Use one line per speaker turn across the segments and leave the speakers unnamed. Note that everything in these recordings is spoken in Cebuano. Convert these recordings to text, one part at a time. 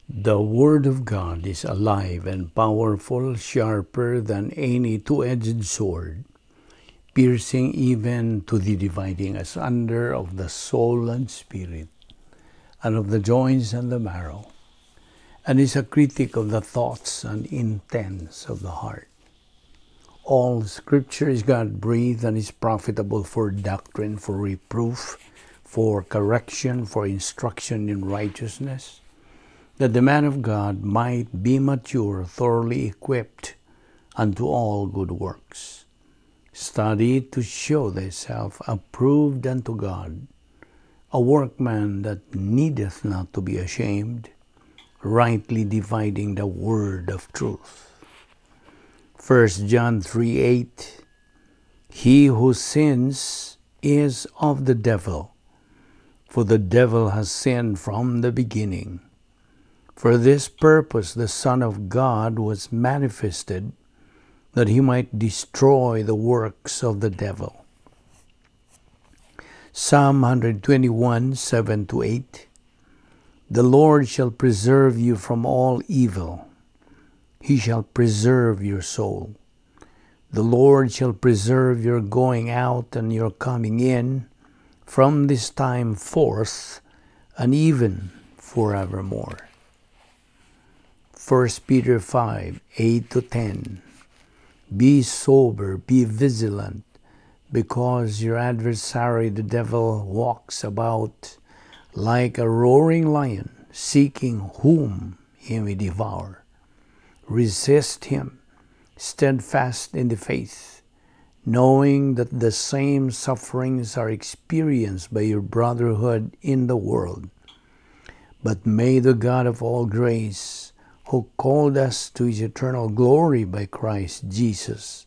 The Word of God is alive and powerful, sharper than any two-edged sword, piercing even to the dividing asunder of the soul and spirit, and of the joints and the marrow, and is a critic of the thoughts and intents of the heart. All Scripture is God-breathed and is profitable for doctrine, for reproof, for correction, for instruction in righteousness, that the man of God might be mature, thoroughly equipped unto all good works. Study to show thyself approved unto God, a workman that needeth not to be ashamed, rightly dividing the word of truth. 1 John 3:8. He who sins is of the devil, for the devil has sinned from the beginning. For this purpose the Son of God was manifested, that he might destroy the works of the devil. Psalm 121:7-8. The Lord shall preserve you from all evil. He shall preserve your soul. The Lord shall preserve your going out and your coming in from this time forth and even forevermore. 1 Peter 5:8-10. Be sober, be vigilant, because your adversary the devil walks about like a roaring lion, seeking whom he may devour. Resist him, steadfast in the faith, knowing that the same sufferings are experienced by your brotherhood in the world. But may the God of all grace, who called us to his eternal glory by Christ Jesus,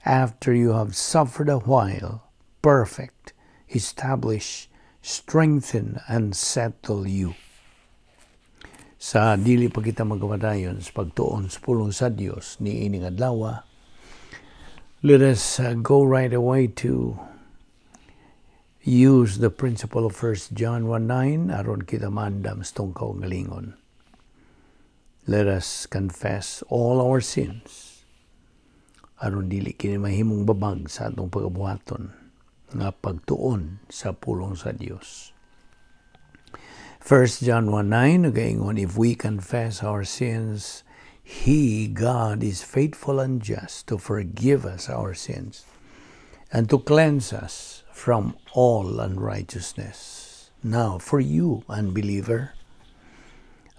after you have suffered a while, perfect, establish, strengthen, and settle you. Sa dili pa kita magpadayon sa pagtuon sa pulong sa Dios niining adlaw, let us go right away to use the principle of 1 John 1:9 aron kita maandam sa atong kaugalingon. Let us confess all our sins aron dili kini mahimong babag sa atong pagabuhaton nga pagtuon sa pulong sa Dios. 1 John 1:9 nagaingon, "If we confess our sins, He, God, is faithful and just to forgive us our sins and to cleanse us from all unrighteousness." Now, for you, unbeliever,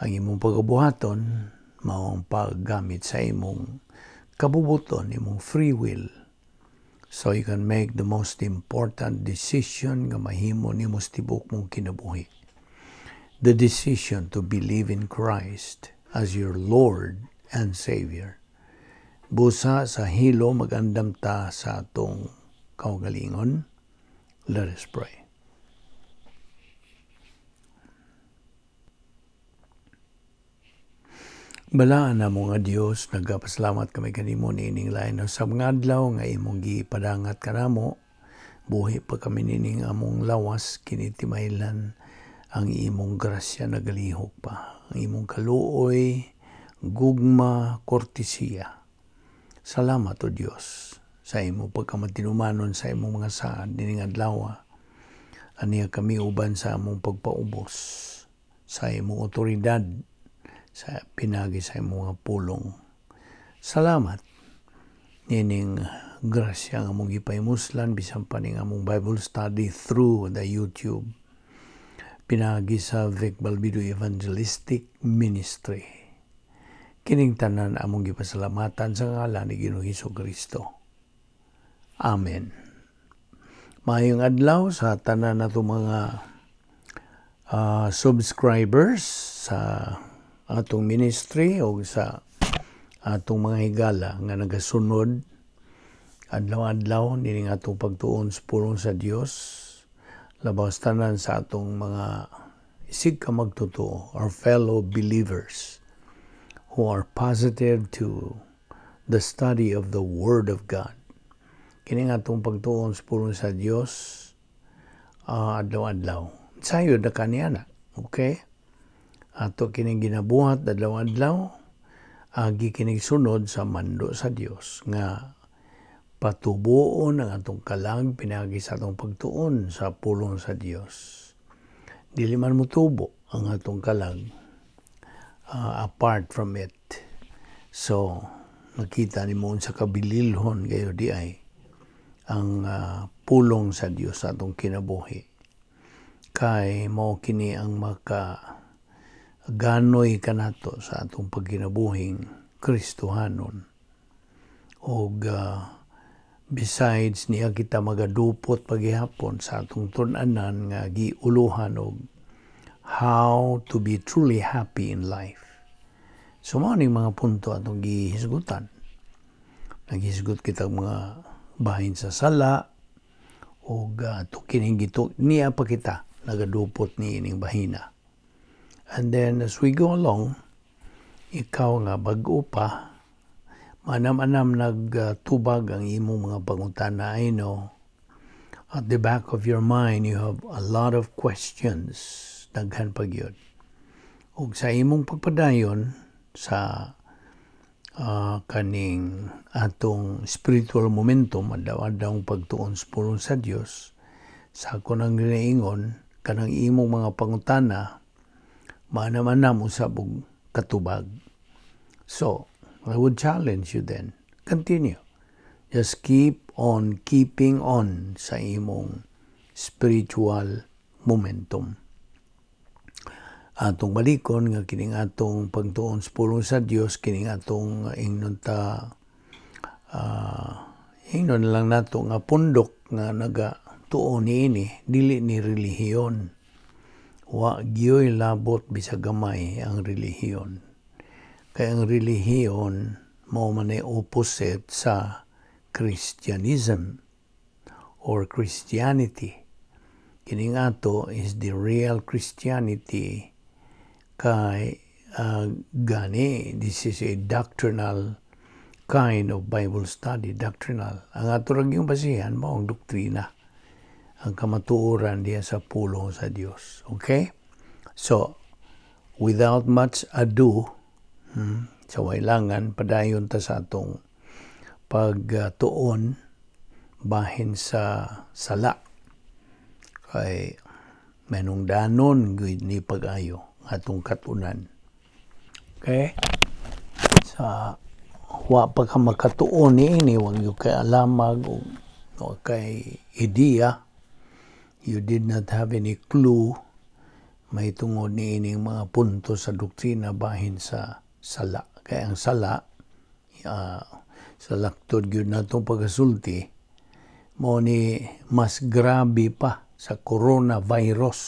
ang imong pagabuhaton mao ang paggamit sa imong kabubuton, imong free will, so you can make the most important decision nga mahimo nimo sa tibuok mong kinabuhi. The decision to believe in Christ as your Lord and Savior. Busa sa hilo magandam ta sa atong kaugalingon. Let us pray. Balaan namo nga Dios, nagapasalamat kami kanimo niining lain sa mga adlaw nga imong gipadangat kanamo. Buhi pa kami nining among lawas, kini timaylan ang imong grasya nagalihok pa, ang imong kaluoy, gugma, kortesiya. Salamat, O Dios, sa imong pagkamatinumanon sa imong mga saad nining adlaw. Aniya kami uban sa among pagpaubos sa imong otoridad sa pinagi sa imong mga pulong. Salamat nining grasya nga among gipahimuslan bisan pa ning among Bible study through the YouTube, pinagi sa Vic Balbido Evangelistic Ministry. Kining tanan among gipasalamatan sa ngalan ni Ginoong Hesus Kristo. Amen. Maayong adlaw sa tanan nato mga subscribers sa atong ministry o sa atong mga higala nga nagasunod adlaw-adlaw nining atong pagtuon sa pulong sa Dios, labaw tanan sa atong mga isig ka magtotoo, our fellow believers who are positive to the study of the Word of God. Kini nga atong pagtuon sa pulong sa Dios adlaw-adlaw. Sayo na kaniya na, okay? Ato kining ginabuhat adlaw-adlaw, agi kining sunod sa mando sa Dios nga patubuon ang atong kalag pinaagi sa atong pagtuon sa pulong sa Dios. Dili man motubo ang atong kalag apart from it. So, nakita nimo unsa kabililhon kayo di ay ang pulong sa Dios sa atong kinabuhi. Kay mao kini ang maka ganoy kanato sa atong pagkinabuhing Kristohanon. Og besides niya kita magadupot pagihapon sa atong tun-anan nga giuluhan og how to be truly happy in life. So mao ning mga punto atong gihisgutan. Naghisgot kita mga bahin sa sala og kining gitu niya pa kita nagadupot ni ining bahina. And then as we go along, ikaw nga bag-o pa, manam-anam nagtubag ang imong mga pangutana. I know, at the back of your mind, you have a lot of questions. Daghan pa gyud. Ug sa imong pagpadayon sa kaning atong spiritual momentum, adlaw-adlaw pagtuon sa pulong sa Dios, sa ako nang ginaingon, kanang imong mga pangutana, maanam-anam usab og katubag. So, I would challenge you then. Continue. Just keep on keeping on sa imong spiritual momentum. Atong balikon nga kining atong pagtuon sa pulong sa Dios, kining atong ingnon ta ingnon lang nato nga pundok nga naga tuon niini, dili ni relihiyon. Wa gyoy labot bisag gamay ang relihiyon. Kay ang relihiyon mao man ay opposite sa Christianism or Christianity. Kining ato is the real Christianity kay gani this is a doctrinal kind of Bible study, doctrinal. Ang ato ra gyung basihan mao ang doktrina, ang kamatuoran diya sa pulong sa Dios. Okay? So, without much ado, sa wailangan, padayon ta sa atong pagtuon bahin sa sala. Kay manong danon gud ni pag-ayo atong katunan. Okay? Sa wa pa ka makatuon niini, wa gyud kay alamag o kay ideya, you did not have any clue may tungod ni ining mga punto sa doktrina bahin sa sala. Kaya ang sala, sa laktod gyud natong pagkasulti, mo ni mas grabe pa sa coronavirus.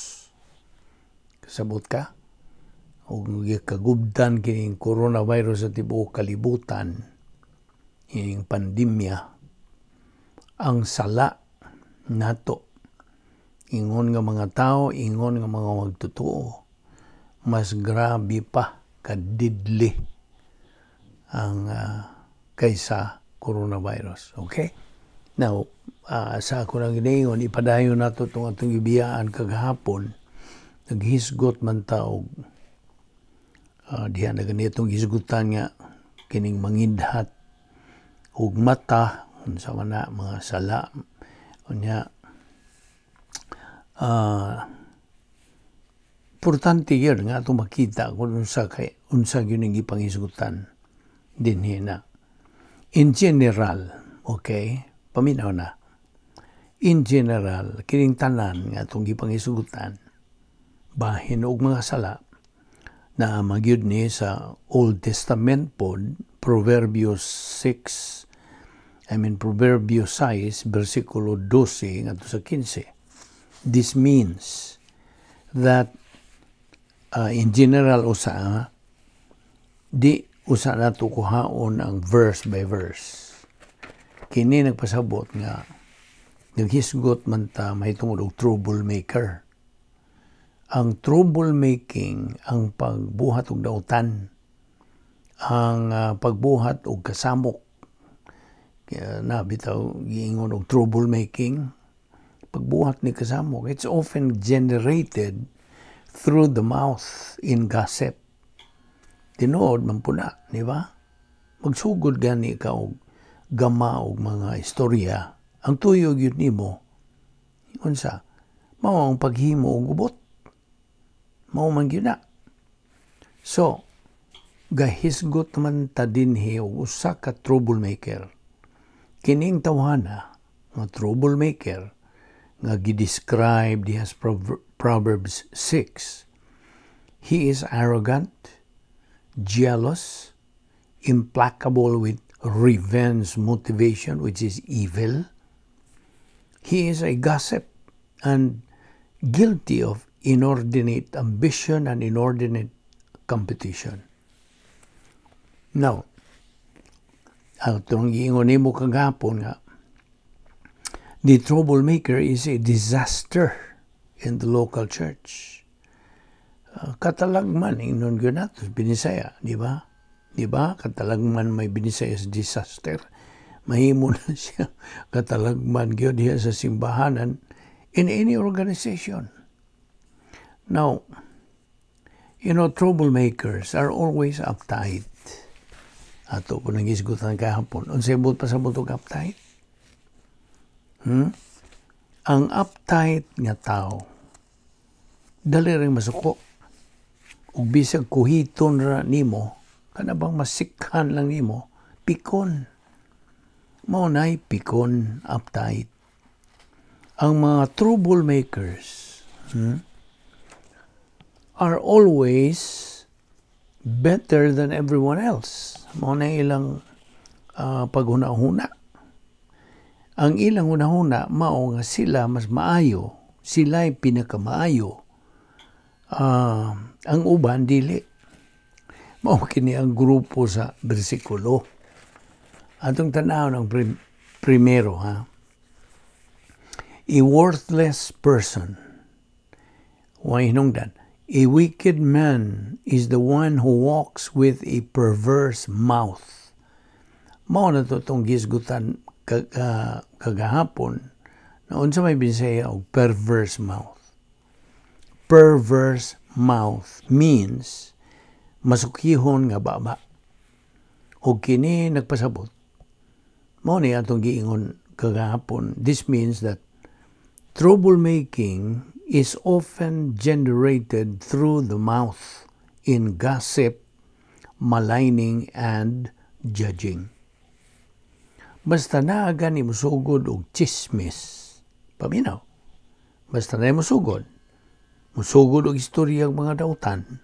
Kasabot ka? O kagubdan kining coronavirus sa tibuok kalibutan, ining pandemya, ang sala nato, ingon nga mga tao, ingon nga mga magtotoo, mas grabe pa kadidli ang kaysa coronavirus. Okay? Now, sa ako nang ginaingon, ipadayon nato itong atong ibiyaan kagahapon, naghisgot man ta og diha na ganitong hisgutan nga kining mangidhat og mata unsa man na mga sala unya importante yun nga atong makita kung unsa kay unsa gyud ning gipanghisgutan dinhi na. In general, okay, paminaw na. In general, kining tanan nga atong gipanghisgutan bahin og mga sala na magyud ni sa Old Testament pod, Proverbios 6, I mean Proverbios 6 versikulo 12 ngadto sa 15. This means that in general usa di usa nato kuhaon ang verse by verse. Kini nagpasabot nga naghisgot man ta mahitungod og troublemaker. Ang troublemaking, ang pagbuhat og dautan, ang pagbuhat og kasamok. Kaya na bitaw giingon og troublemaking, pagbuhat ni kasamok, it's often generated through the mouth in gossip. Tinuod man pud na, di ba? Magsugod gani ka og gama og mga istorya, ang tuyo gyud nimo unsa? Mao ang paghimo og gubot. Mao man gyud na. So, gahisgot man ta dinhi og usa ka troublemaker. Kining tawhana nga troublemaker nga gi-describe diha sa Proverbs 6. He is arrogant, jealous, implacable with revenge motivation, which is evil. He is a gossip and guilty of inordinate ambition and inordinate competition. Now, atong giingon nimo kagahapon nga the troublemaker is a disaster in the local church. Katalagman ingnon gyud nato Binisaya, di ba? Di ba? Katalagman may Binisaya disaster. Mahimo na siya katalagman gyud diha sa simbahanan, in any organization. Now, troublemakers are always uptight. Ato po nang hisgutan kahapon. Unsay buot pasabot og uptight? Ang uptight nga tao, dali ring masuko. Ug bisag kuhiton ra nimo, kana bang masikhan lang nimo, pikon. Mao nay pikon, uptight. Ang mga troublemakers are always better than everyone else. Mao na ilang paghuna-huna. Ang ilang hunahuna mao nga sila mas maayo, sila'y pinakamaayo. Ang uban dili. Mao kini ang grupo sa bersikulo. Atong tanaw ng primero, ha. A worthless person. Way hinungdan. A wicked man is the one who walks with a perverse mouth. Mao na to tong gisgutan kagahapon na unsa may Binisaya og perverse mouth. Perverse mouth means masukihon nga baba. Og kini nagpasabot. Mao ni atong giingon kagahapon. This means that troublemaking is often generated through the mouth in gossip, maligning, and judging. Basta naa gani musugod og chismis. Paminaw. Basta na musugod. Musugod og istorya og mga dautan.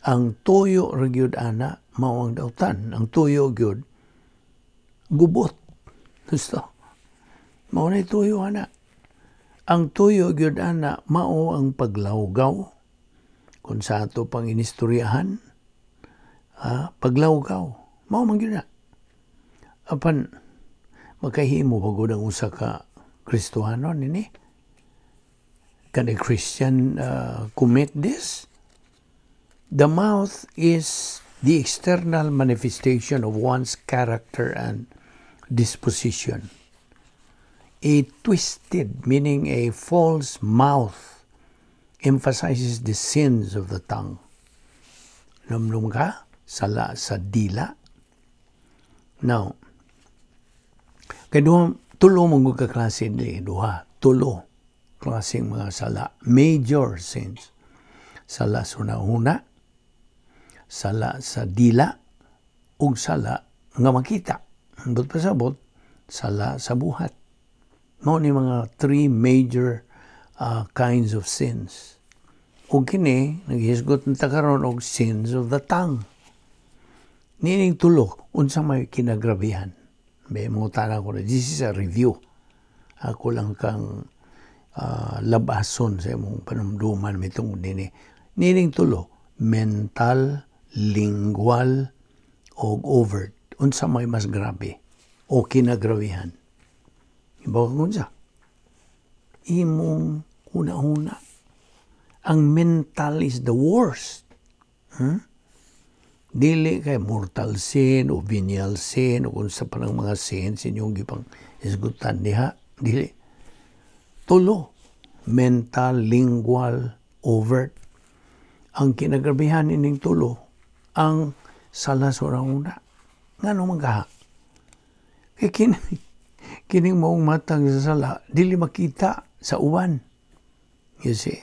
Ang tuyo ra gyud ana mao ang dautan. Ang tuyo gyud gubot. Gusto. Mao na tuyo ana. Ang tuyo gyud ana mao ang paglawgaw. Kung sa ato pang inistoryahan, ha, paglawgaw. Mao man gyud na. Apan makahimo ba gud ang usa ka Kristohano nini? Can a Christian commit this? The mouth is the external manifestation of one's character and disposition. A twisted, meaning a false mouth, emphasizes the sins of the tongue. Numnum ka? Sala sa dila. Now, kay duha, tulo man ka klase ni duha, tulo klaseng mga sala, major sins. Sala sa una, sala sa dila, ug sala nga makita. Ambot pasabot, sala sa buhat. Mao ni mga three major kinds of sins. Ug kini naghisgot ta karon og sins of the tongue. Niining tulo, unsa may kinagrabihan? May mangutana ko na, this is a review. Ako lang kang labason sa imong panumduman mitungod nini. Niining tulo, mental, lingual, o overt. Unsa may mas grabe o kinagrabihan? Ibaw kung unsa? Imong huna-huna. Ang mental is the worst. Dili kay mortal sin o venial sin o kung sa parang mga sins inyong gipang isgutan diha. Dili. Tulo. Mental, lingual, overt. Ang kinagrabihan ining tulo, ang sala sa una. Ngano man kaha? Kay kining maong matang sa sala, dili makita sa uban. You see?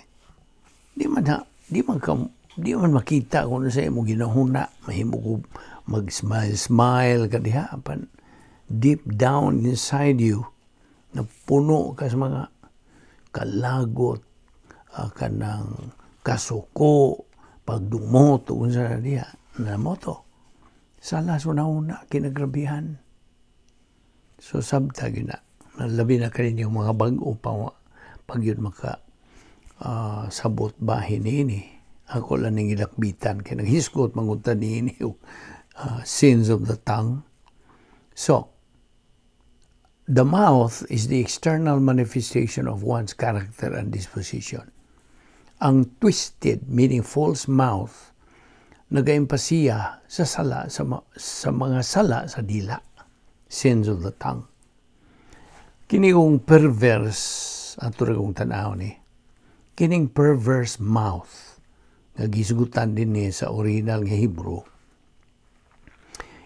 Di man makita kung ano sa imong ginahuna, mahimo ko mag-smile smile ka diha, apan deep down inside you napuno ka sa mga kalagot, kanang kasuko, pagdumot, unsa na diha na mo to. Sala sa una, kinagrabihan. So sabta gyud na, labi na kaninyo mga bag-o pa pag yun maka sabot bahin niini. Ako lang ning gilakbitan kay naghisgot man gud ta niini sins of the tongue. So, the mouth is the external manifestation of one's character and disposition. Ang twisted, meaning false mouth, nagaimpasiya sa sala sa mga sala sa dila, sins of the tongue. Kini kong perverse, ato ra kong tan-aw ni, kining perverse mouth nga gisgutan din ni sa original nga Hebrew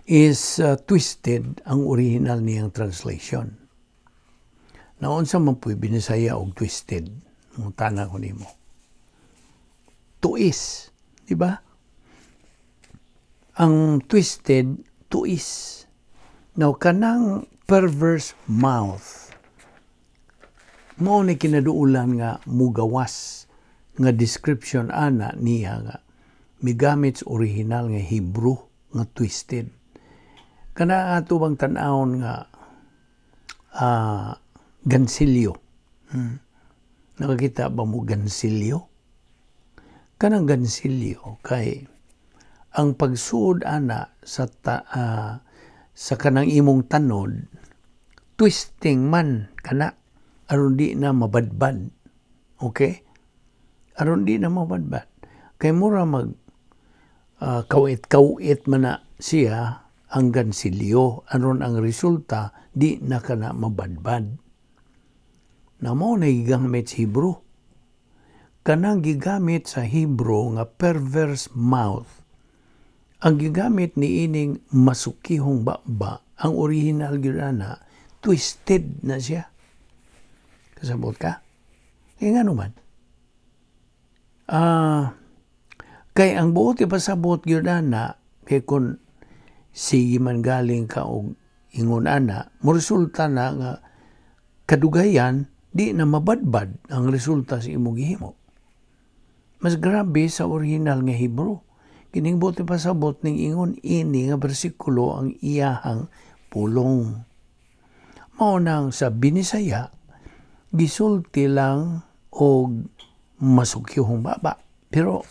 is twisted ang original niyang translation. Naunsa man po'y Binisaya og twisted? Mangutana ko nimo. Tuis, di ba? Ang twisted, tuis. Now, kanang perverse mouth, mao ni kinaduolan nga mugawas nga description ana niya nga migamit sa original nga Hebrew nga twisted. Kana ato bang tan-awon nga gansilyo? Nakakita ba mo gansilyo? Kanang gansilyo kay ang pagsuod ana sa kanang imong tanod, twisting man kana aron di na mabadbad. Okay? Aron di na mabadbad. Kay mura mag kawit-kawit man na siya ang gansilyo, aron ang resulta di na kana mabadbad. Na mao na gigamit sa Hebrew. Kanang gigamit sa Hebrew nga perverse mouth, ang gigamit ni ining masukihong baba, ang original gyud ana, twisted na siya. Kasabot ka? Kaya nga naman. Kay ang buot ipasabot gyud ana, kay kung sige man galing ka og ingon ana, mo resulta na nga kadugayan di na mabadbad ang resulta sa imong gihimo. Mas grabe sa original nga Hebrew. Kining buot ipasabot ning ingon ini nga bersikulo ang iyahang pulong. Mao nang sa Binisaya gisulti lang og masukyuhong baba. Pero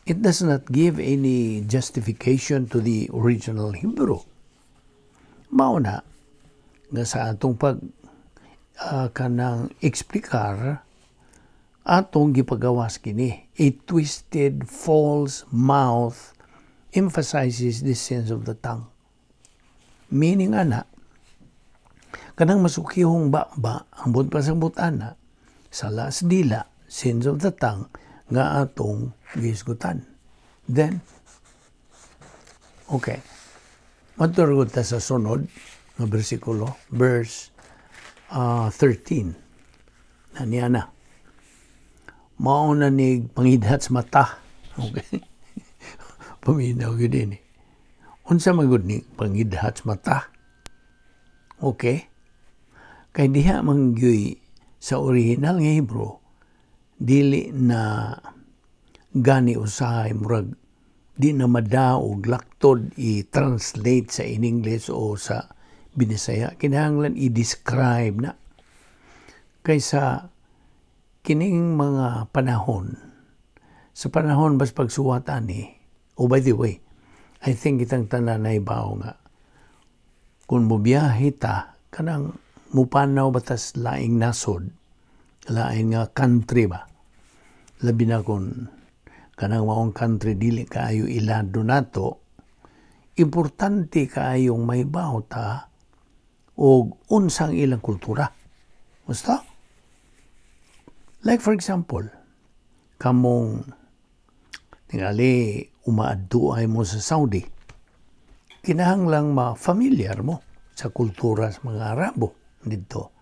it does not give any justification to the original Hebrew. Mao na nga sa atong pag kanang eksplikar, atong gipagawas kini. A twisted false mouth emphasizes the sins of the tongue. Meaning ana, kanang masukihong baba, ang buot pasabot ana, sala sa dila, sins of the tongue, nga atong gisgutan. Then, okay. Maturgod ta sa sunod nga bersikulo, verse 13. Na niya na. Mao na ni pangidhat sa mata. Okay. Paminaw gyud ini. Unsa man gud ni pangidhat sa mata? Okay. Kay diha man gyud sa original nga Hebrew, dili na gani usahay, murag di na madaog laktod i-translate sa in English o sa Binisaya. Kinahanglan i-describe na. Kaysa kining mga panahon, sa panahon bas pagsuwat ani, oh, by the way, I think itang tanan na ibaw nga, kung mubiyahe ta, kanang mupanaw batas laing nasod, laing nga country ba, labi na kung kanang maong country dili kaayo ilado nato, importante kaayong mahibaw ta og unsang ilang kultura. Basta? Like for example, kamong Tingali umaadto ay mo sa Saudi. Kinahanglang ma-familiar mo sa kultura sa mga Arabo didto.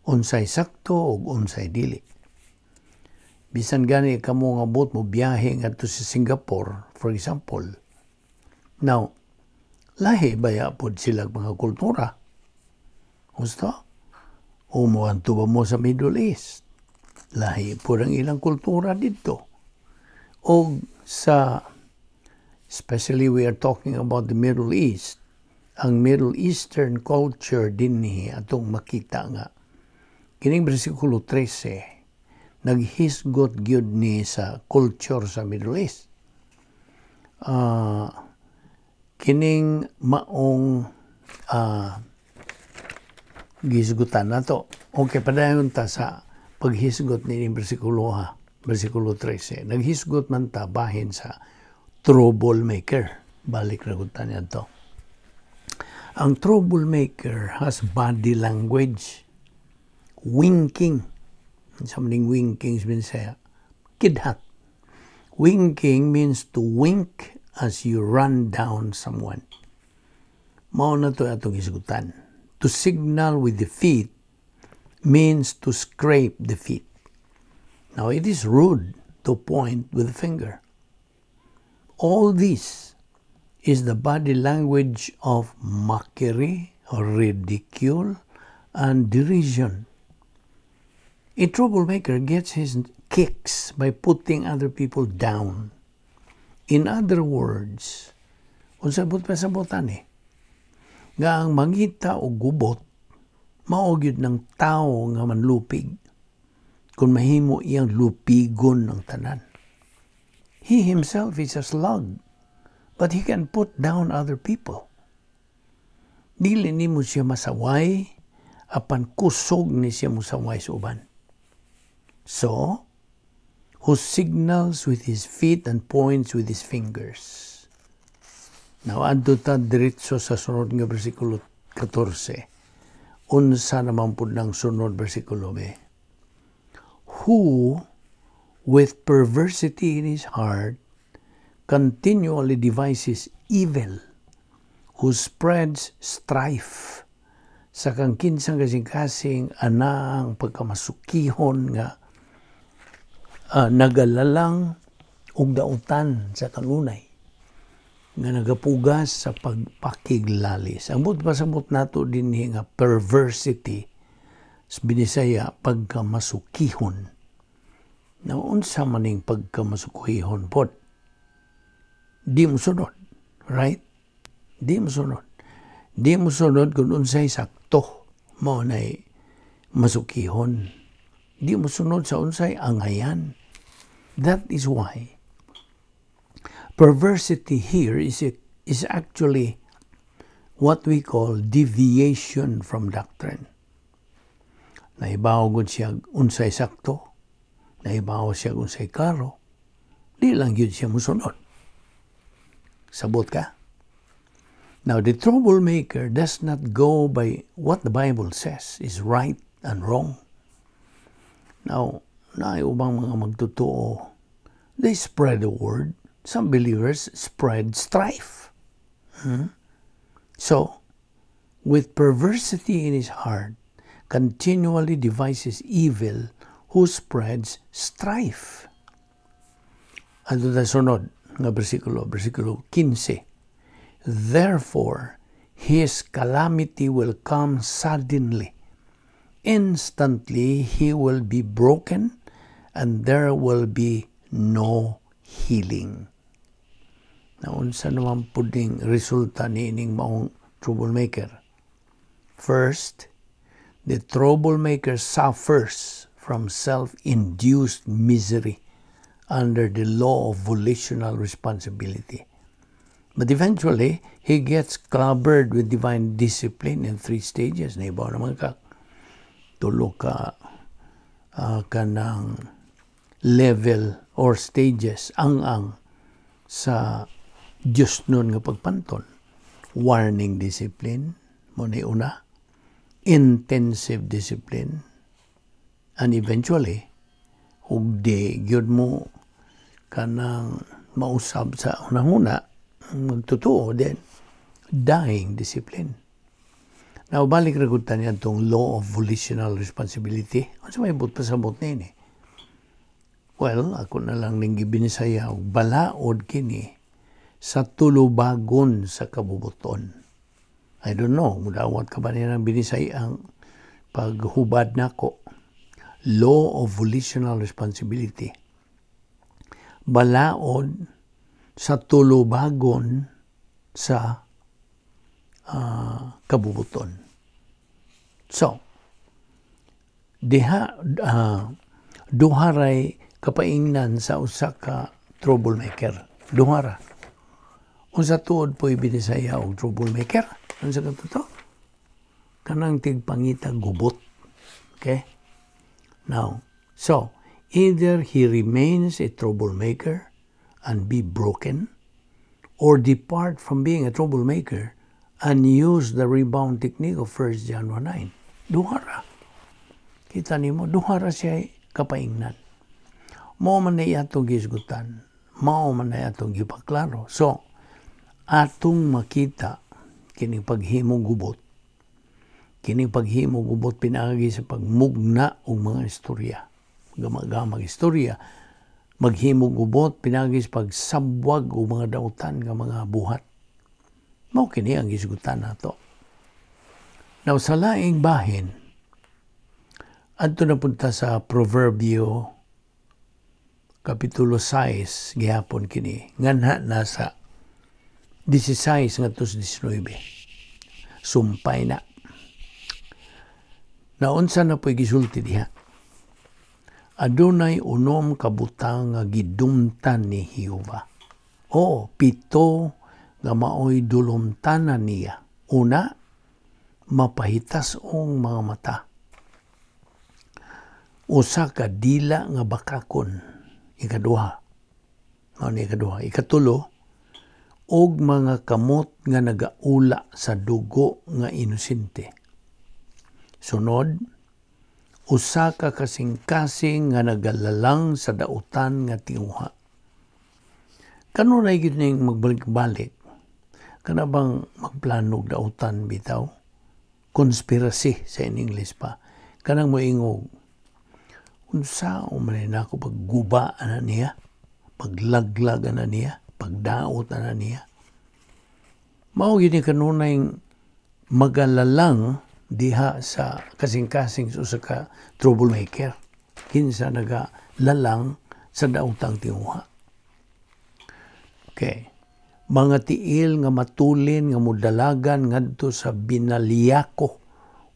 Unsay sakto ug unsay dili. Bisan gani kamo nga bot mo biyahe ngadto sa Singapore, for example. Now, lahi baya pod sila mga kultura? Gusto? O moadto ba mo sa Middle East? Lahi pod ang ilang kultura didto. O sa, especially we are talking about the Middle East, ang Middle Eastern culture dinhi atong makita nga kining bersikulo 13 naghisgot gyud ni sa culture sa Middle East. Kining maong gihisgutan nato. Okay, padayon ta sa paghisgot ni bersikulo ha, bersikulo 13. Naghisgot man ta bahin sa troublemaker. Balik ra gud ta niadto. Ang troublemaker has body language. Winking. Sa maning winking sa Bisaya? Kidhat. Winking means to wink as you run down someone. Mao na to atong hisgutan. To signal with the feet means to scrape the feet. Now, it is rude to point with the finger. All this is the body language of mockery, ridicule, and derision. A troublemaker gets his kicks by putting other people down. In other words, unsa buot pasabotan eh, nga ang mangita og gubot, mao gyud ng tao nga manlupig kung mahimo iyang lupigon ng tanan. He himself is a slug, but he can put down other people. Dili nimo siya masaway, apan kusog ni siya musaway sa uban. So, who signals with his feet and points with his fingers. Now, adto ta diretso sa sunod nga bersikulo 14. Unsa naman pud ng sunod bersikulo be? Who, with perversity in his heart, continually devises evil, who spreads strife, sa kang kinsang kasing-kasing anang pagkamasukihon nga nagalalang og dautan sa kanunay nga nagapugas sa pagpakiglalis. Ang buot pasabot nato dinhi nga perversity sa Binisaya, pagkamasukihon. Na unsa maning pagkamasukihon pod? Di mo sunod, right? Di mo sunod. Di mo sunod kung unsay sakto, mao nay masukihon. Di mo sunod sa unsay angayan. That is why perversity here is actually what we call deviation from doctrine. Nahibaw gud siya unsay sakto, nahibaw siya unsay klaro, di lang gyud siya musunod. Sabot ka? Now, the troublemaker does not go by what the Bible says is right and wrong. Now, naay ubang mga magtotoo, they spread the word. Some believers spread strife. So, with perversity in his heart, continually devises evil, who spreads strife. Adto ta sunod nga bersikulo, bersikulo 15. Therefore, his calamity will come suddenly. Instantly he will be broken and there will be no healing. Naunsa naman puding resulta ni ining maong troublemaker? First, the troublemaker suffers from self-induced misery under the law of volitional responsibility. But eventually, he gets clobbered with divine discipline in three stages. Nahibaw naman ka, tulo ka kanang level or stages ang sa Diyos nun nga pagpanton. Warning discipline, mao na una, intensive discipline, and eventually, ug di gyud mo kanang Mausab sa unang-una, magtotoo, then dying discipline. Now, balik ra gud ta niadtong law of volitional responsibility. Unsa may buot pasabot niini? Well, ako na lang ning gibinisaya og balaod kini sa tulubagon sa kabubuton. I don't know, mudawat ka ba niya ng binisaya ang paghubad nako? Law of volitional responsibility. Balaod sa tulubagon sa kabubuton. So, diha duha ray kapaingnan sa usa ka troublemaker. Duha ra. Unsa tuod po binisaya og troublemaker? Unsa ka to? Kanang tigpangita gubot. Okay? Now, so, either he remains a troublemaker and be broken, or depart from being a troublemaker and use the rebound technique of 1 John 1:9. Duha ra. Kita nimo, duha ra siya kapaingnan. Mao man na atong gisgutan. Mao man na atong gipaklaro. So, atong makita kining paghimong gubot. Kining paghimong gubot pinaagi sa pagmugna og mga istorya. Gama-gamag istorya. Maghimong gubot pinaagi sa pagsabwag og mga dautan nga mga buhat. Mao kini ang gisgutan nato. Now, sa laing bahin, adto na punta sa Proverbio Kapitulo 6, gihapon kini, nganha na sa 16 ngadto sa 19. Sumpay na. Naunsa na po'y gisulti diha? Adunay 6 ka butang nga gidumtan ni Jehova. Oo, 7 nga maoy dulumtanan niya. Una, mapahitas-ong mga mata. Usa ka dila nga bakakon. Ikaduha. Mao ni ikaduha. Ikatulo, og mga kamot nga nagaula sa dugo nga inosente. Sunod, usa ka kasing-kasing nga nagalalang sa dautan nga tinguha. Kanunay gyud ning magbalik-balik? Kana bang magplanog dautan bitaw? Conspiracy sa in English pa. Kanang moingog, unsa o man nako pagguba ana niya, paglaglag ana niya, pagdaot ana niya. Mao gyud ni kanunay magalalang diha sa kasing-kasing sa usa ka troublemaker. Kinsa nagalalang sa daotang tinguha. Okay. Mga tiil nga matulin nga modalagan ngadto sa binalyako,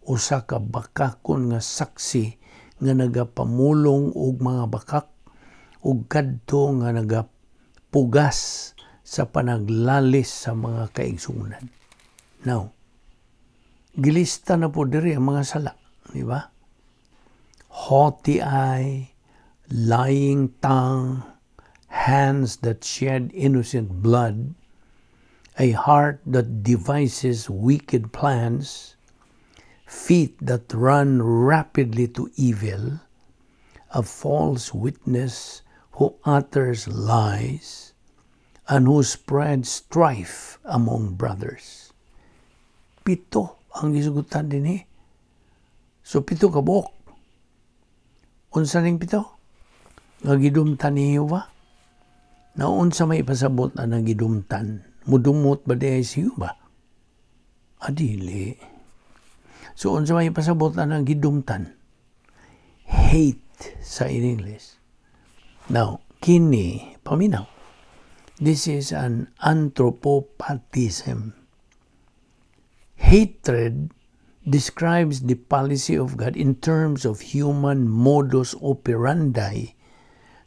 usa ka bakakon nga saksi nga nagapamulong og mga bakak ug kadto nga nagapugas sa panaglalis sa mga kaigsuonan. Now, gilista na po diri ang mga sala, di ba? Haughty eye, lying tongue, hands that shed innocent blood, a heart that devises wicked plans, feet that run rapidly to evil, a false witness who utters lies, and who spreads strife among brothers. 7 ang gisugutan din eh. So 7 ka buok. Unsa ning 7? Nga gidumtan ni Jehova? Naunsa may ipasabot na nagidumtan? Mudumot ba di ay si Jehova? Adili. So unsa may ipasabot na nagidumtan? Hate sa in English. Now, kini, paminaw. This is an anthropopathism. Hatred describes the policy of God in terms of human modus operandi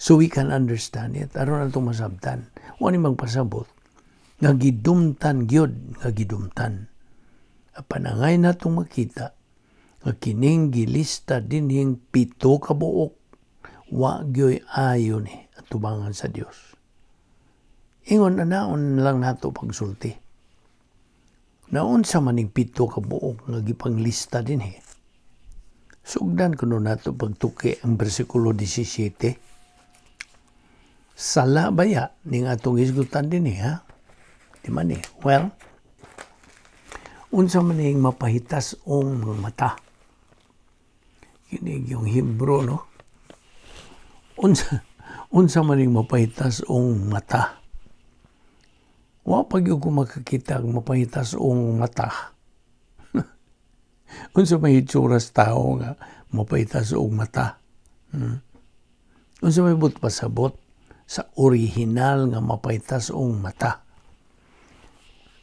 so we can understand it. Aron na itong masabtan. Wala ni magpasabot. Nga gidumtan gyud, nga gidumtan. Panangay na itong makita nga kining gilista dinhing 7 ka buok, wa gyoy ayo ni at tubangan sa Dios. Ingon na naon lang nato pagsulti. Naunsa maning 7 ka buok nga gipanglista dinhi. Sugdan kuno nato pagtuki ang bersikulo 17. Sala baya ning atong hisgutan dinhi, ha? Di man ni? Well, unsa man ning mapahitas-ong mga mata? Kini yung Hebrew, no? Unsa man ning mapahitas-ong mata? Wa pa gyud ko makakita ang mapahitas-ong mata. Unsa may hitsura sa tao nga mapahitas-ong mata? Unsa may buot pasabot sa original nga mapahitas-ong mata?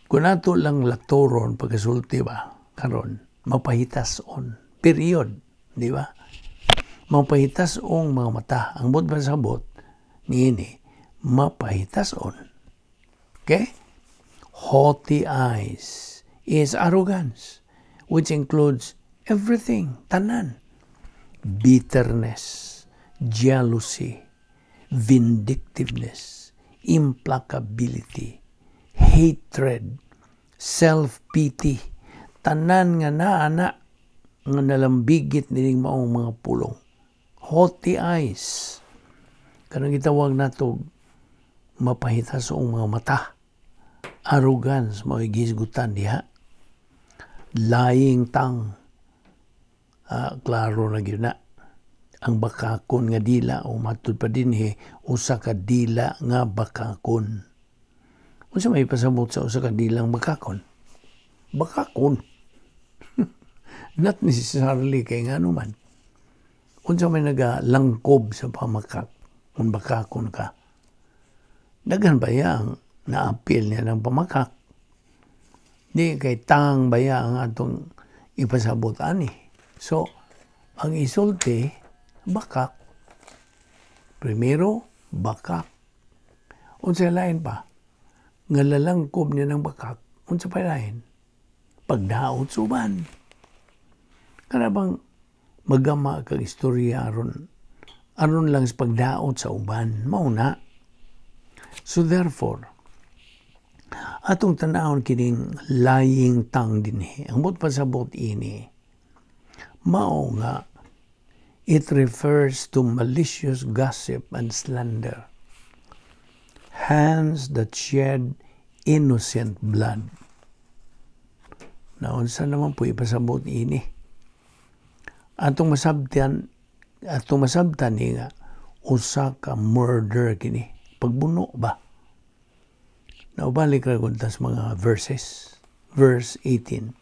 Kung ato lang laktoron pagkasulti ba, karon mapahitas-on. Period. Di ba? Mapahitas-ong mga mata. Ang buot pasabot niini, mapahitas-on. Okay? Haughty eyes is arrogance, which includes everything, tanan. Bitterness, jealousy, vindictiveness, implacability, hatred, self-pity, tanan nga naana nga nalambigit nining maong mga pulong. Haughty eyes. Kanang gitawag nato mapahitas-ong mga mata. Arrogance, mao gihisgutan diha. Lying tongue. Klaro na gyud na. Ang bakakon nga dila o matud pa dinhi usa ka dila nga bakakon. Unsa may pasabot sa usa ka dilang bakakon? Bakakon. Not necessarily kay ngano man. Unsa may nagalangkob sa pamakak kung bakakon ka? Daghan ba ang naapil niya ng pamakak? Di kay tang baya ang atong ipasabot ani. So, ang isulti, bakak. Primero, bakak. Unsa lain pa? Nga lalangkob niya ng bakak, unsa pa lain? Pagdaot suban. Kana bang magama kag istorya aron aron lang sa pagdaot sa uban, mao na. So therefore, atong tanawon kining lying tongue dinhi. Ang buot pasabot ini, mao nga it refers to malicious gossip and slander. Hands that shed innocent blood. Naunsa naman po ipasabot ini? Atong masabtan ni nga usa ka murder kini. Pagbuno ba? Naubalik ra gud tas mga verses. Verse 18.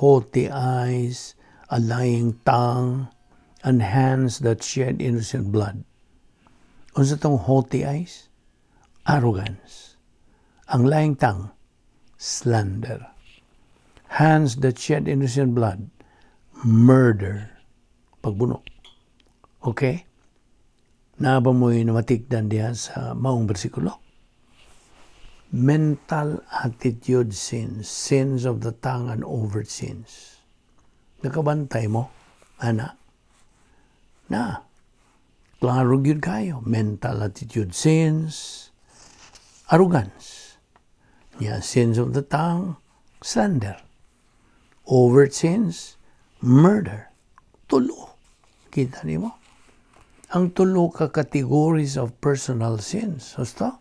Haughty eyes, a lying tongue, and hands that shed innocent blood. Unsa tong haughty eyes? Arrogance. Ang lying tongue, slander. Hands that shed innocent blood, murder. Pagbuno. Okay? Naa ba mo'y namatikdan diha sa maong bersikulo? Mental attitude sins, sins of the tongue and overt sins. Nakabantay mo, ana? Na, klaro gyud kayo. Mental attitude sins, arrogance. Yeah, sins of the tongue, slander. Overt sins, murder. Tulo. Kita nimo? Ang tulo ka categories of personal sins. Husto?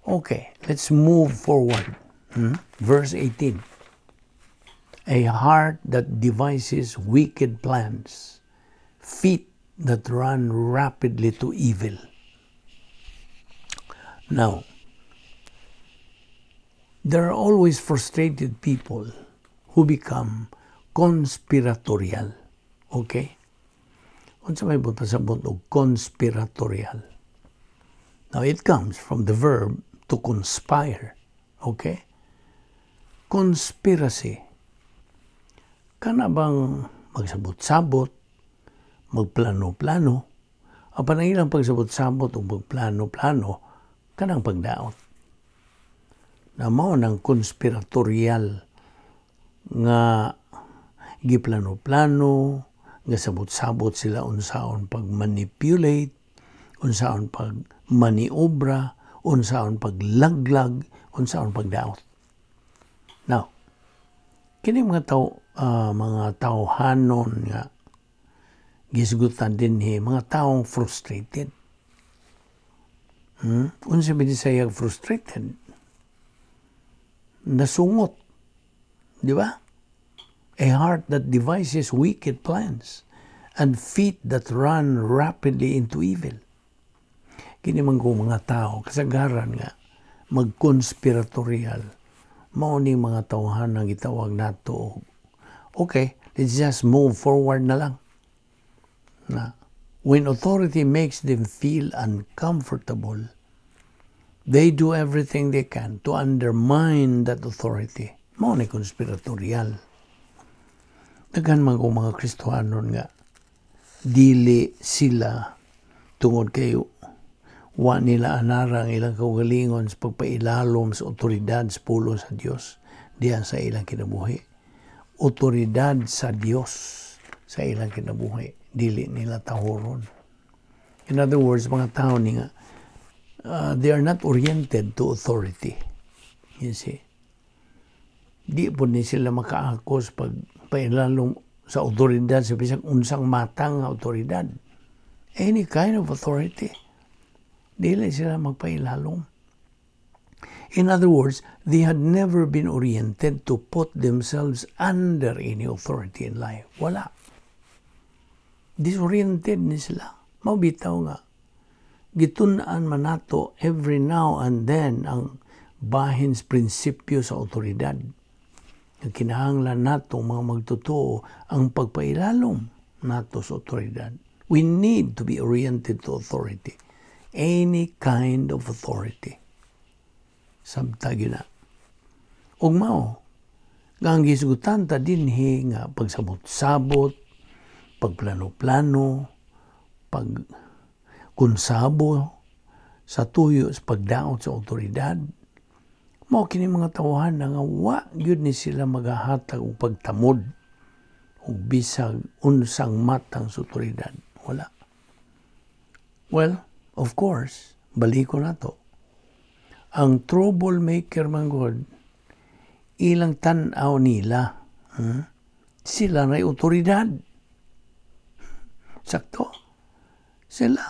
Okay, let's move forward. Verse 18. A heart that devises wicked plans, feet that run rapidly to evil. Now, there are always frustrated people who become conspiratorial. Okay? Unsa may buot pasabot og conspiratorial? Now, it comes from the verb to conspire. Okay? Conspiracy. Kana bang magsabot-sabot, magplano-plano, apan ang ilang pagsabot-sabot o magplano-plano, kanang pagdaot. Na mao nang conspiratorial nga giplano-plano, nga sabot-sabot sila unsaon pag-manipulate, unsaon pag-maniobra, unsaon paglaglag, unsaon pagdaot. Now, kini mga tao, mga tawhanon nga gisgutan dinhi, mga taong frustrated. Unsa Bisaya frustrated? Nasungot. Di ba? A heart that devises wicked plans and feet that run rapidly into evil. Kini man ko mga tao, kasagaran nga, magkonspiratorial. Mao ni mga tawhan ang gitawag nato. Okay, let's just move forward na lang. Na, when authority makes them feel uncomfortable, they do everything they can to undermine that authority. Mao ni conspiratorial. Daghan man ko mga Kristohanon nga dili sila tungod kay wa nila anara ang ilang kaugalingon sa pagpailalom sa otoridad sa pulong sa Dios diha sa ilang kinabuhi. Otoridad sa Dios sa ilang kinabuhi, dili nila tahoron. In other words, mga tao ni nga they are not oriented to authority. You see? Di po ni sila makaakos pag pailalom sa otoridad sa bisag unsang matang nga otoridad. Any kind of authority. Dili sila magpailalom. In other words, they had never been oriented to put themselves under any authority in life. Wala. Disoriented ni sila. Mao bitaw nga gitun-an man nato every now and then ang bahin sa prinsipyo sa otoridad. Nga kinahanglan nato mga magtotoo ang pagpailalom nato sa otoridad. We need to be oriented to authority. Any kind of authority. Sabta gyud na. Ug mao, nga ang gisgutan ta dinhi nga pagsabot-sabot, pagplano-plano, pag konsabo sa tuyo sa pagdaot sa otoridad, mao kini mga tawhan nga wa gyud ni sila magahatag og pagtamod og bisag unsang matang sa otoridad. Wala. Well, of course, baliko na to. Ang troublemaker man gud, ilang tan-aw nila, Sila na otoridad. Sakto. Sila.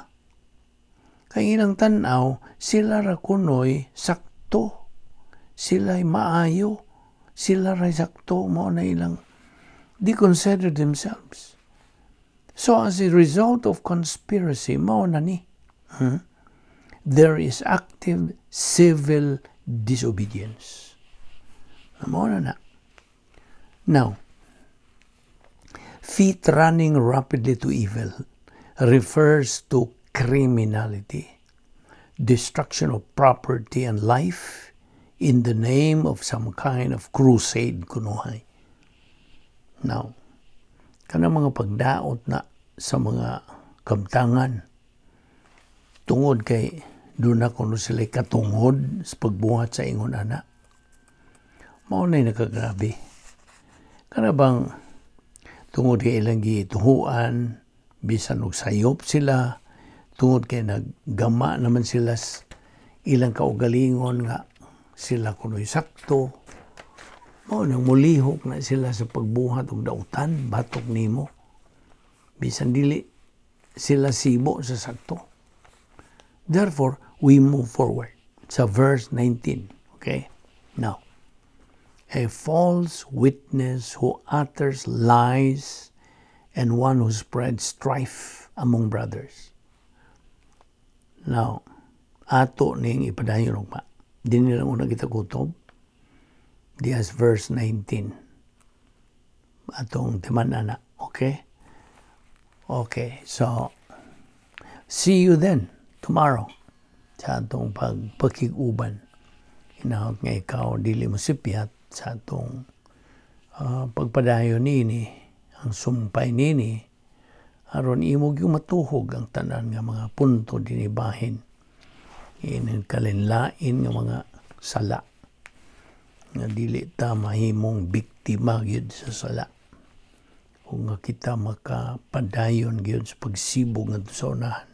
Kay ilang tan-aw, sila ra kunoy sakto. Sila'y maayo. Sila ra sakto. Mao na ilang, they consider themselves. So as a result of conspiracy, mao na ni. There is active civil disobedience. Mao na na. Now, feet running rapidly to evil refers to criminality, destruction of property and life in the name of some kind of crusade kunuhay. Now, kanang mga pagdaot na sa mga kamtangan tungod kay doon na kuno sila katungod sa pagbuhat sa ingon ana. Mao na'y nakagrabe. Kana bang tungod kay ilang gituhuan, bisan og sayop sila, tungod kay naggama naman sila ilang kaugalingon nga sila kuno'y sakto, mao nang mulihok na sila sa pagbuhat og dautan batok nimo. Bisan dili sila sibo sa sakto. Therefore, we move forward sa verse 19. Okay? Now, a false witness who utters lies and one who spreads strife among brothers. Now, ato ning ipadayon ugma. Dinhi lang una kita kutob. Dias verse 19. Atong timan ana. Okay? Okay, so see you then tomorrow sa atong pagpakig-uban. Hinahot nga ikaw dili mo sipyat sa atong pagpadayon nini, ang sumpay nini, aron imo gyud matuhog ang tanan nga mga punto dinhi bahin ining kalinlain nga mga sala nga dili ta mahimong biktima gyud sa sala ug nga kita makapadayon gyud sa pagsibog ngadto sa unahan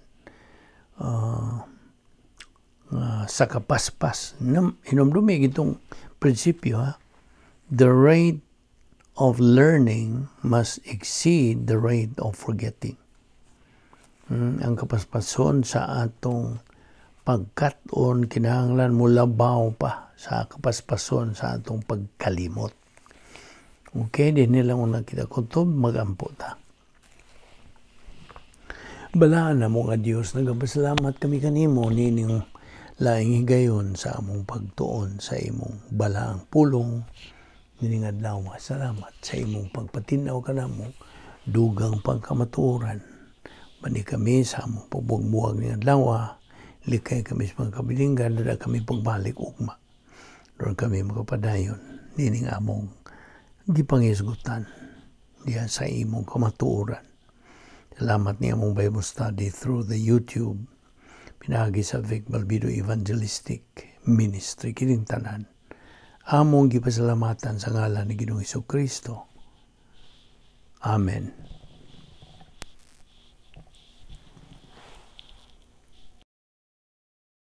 nga sa kapaspas. Hinumdumi itong prinsipyo, ha, the rate of learning must exceed the rate of forgetting. Ang kapaspason sa atong Pagkat-on, kinahanglan mo labaw pa sa kapaspason sa atong pagkalimot. Okay, dinhi lang una kita kutob, magampo ta. Balaan namo nga Dios, nagapasalamat kami kanimo nining laing higayon sa among pagtuon sa imong balaang pulong nining adlaw. Salamat sa imong pagpatinaw kanamo dugang pagkamatuoran. Bani kami sa among pagbuwag ning adlaw, likay kami sa mga kabilinggan, dada kami pagbalik ugma. Doon kami makapadayon nining among gipangisgutan diha sa imong kamatuoran. Salamat ni among Bible study through the YouTube. Pinaagi sa Vic Balbido Evangelistic Ministry. Kining tanan among gipasalamatan sa ngalan ni Ginoong Kristo. Amen.